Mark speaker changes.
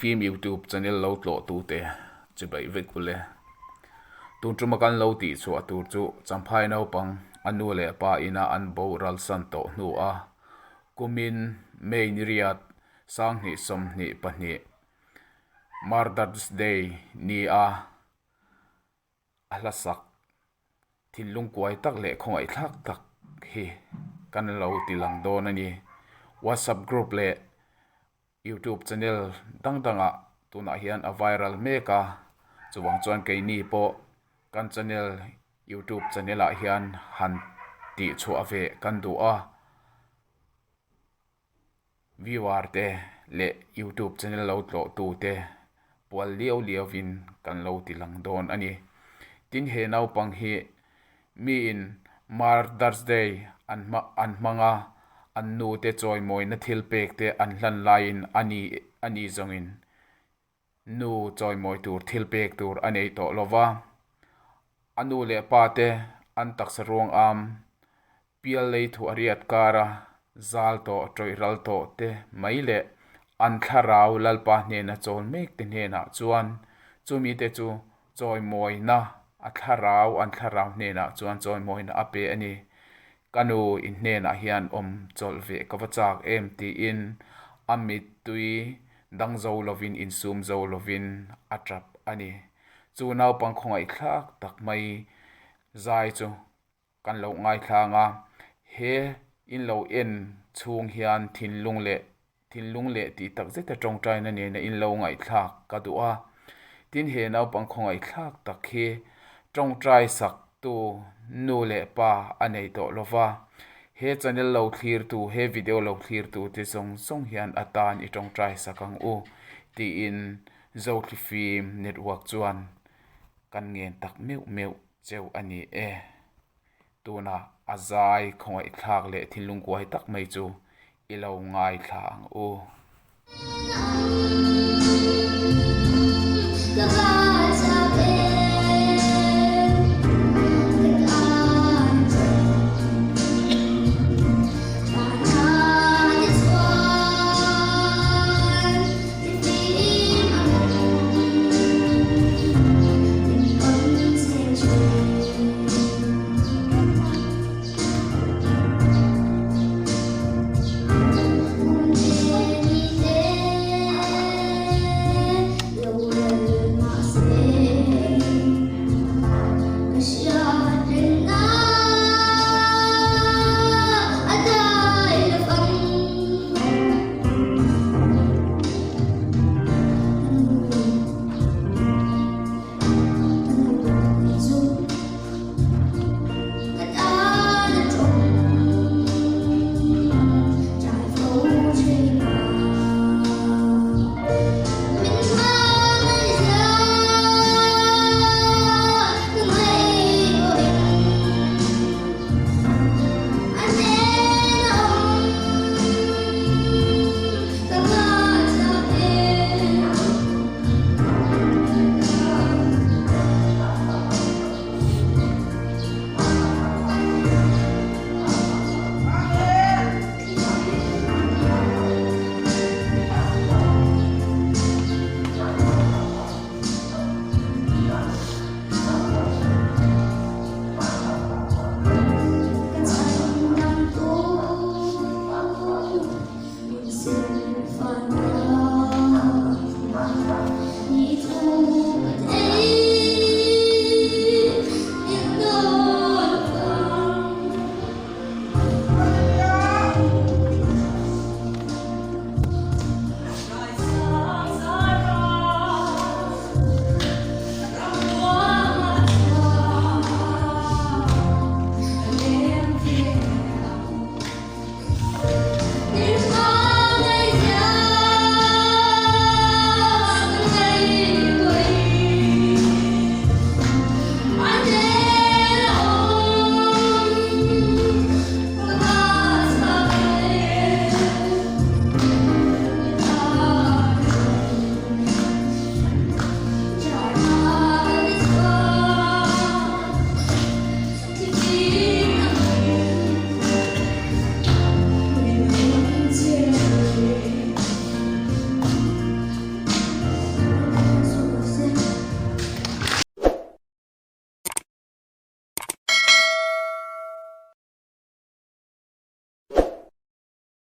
Speaker 1: Zothlifim YouTube channel lo tlawh tute chibai vek ule. Tun tuma kan lo tih chhuah tur chu Champhai naupang a nu leh pa ina an boral san tawh hnu a kumin May ni riat 2022 Mother's Day ni a a hla sak thinlung kuai tak leh khawngaihthlak tak hi kan lo ti lang dawn a ni. WhatsApp group leh YouTube channel dang dangah tunah hian a viral mek a, chuvang chuan keini pawh kan channel YouTube channel ah hian han tih chhuah ve kan duh a. Viewer te leh youtube channel lo tlawh tu te pual liau liau in kan lo ti lang dawn a ni. Tin he naupang hi mi in Mother's Day an hma an hmang a, an nu te chawimawina thil pek te an hlan laiin a ni a ni zawngin Nu chawimawi tur thil pek tur a nei tawh lo va, a nu leh pa te an taksa ruang am pial lei thu a riat kara zal tawh tawih ral tawh te mai leh an thlarau Lalpa hnena chawl mek te hnenah chuan chumi te chu chawimawina a thlarau an thlarau hnenah chuan chawimawina a pe a ni. Ka nu in hnenah hian awm chawlh ve ka va chak em tiin a mittui dang zo lovin insum zo lovin a tap a ni. Chu naupang khawngaihthlak tak mai zai chu kan lo ngaithlang a, he in lo en chhung hian thinlung leh thinlung leh tih tak zeta tawngtaina nena in lo ngaihthlak ka duh a. Tin he naupang khawngaihthlak tak hi tawngtai sak tu nu leh pa a nei tawh lo va, he channel lo thlir tu, he video lo thlir tu te zawng zawng hian a tan i tawngtai sak ang u tiin Zothlifim Network chuan kan ngen tak meuh meuh cheu a ni e. Tunah a zai khawngaihthlak leh thinlung kuai tak mai chu i lo ngaithla ang u.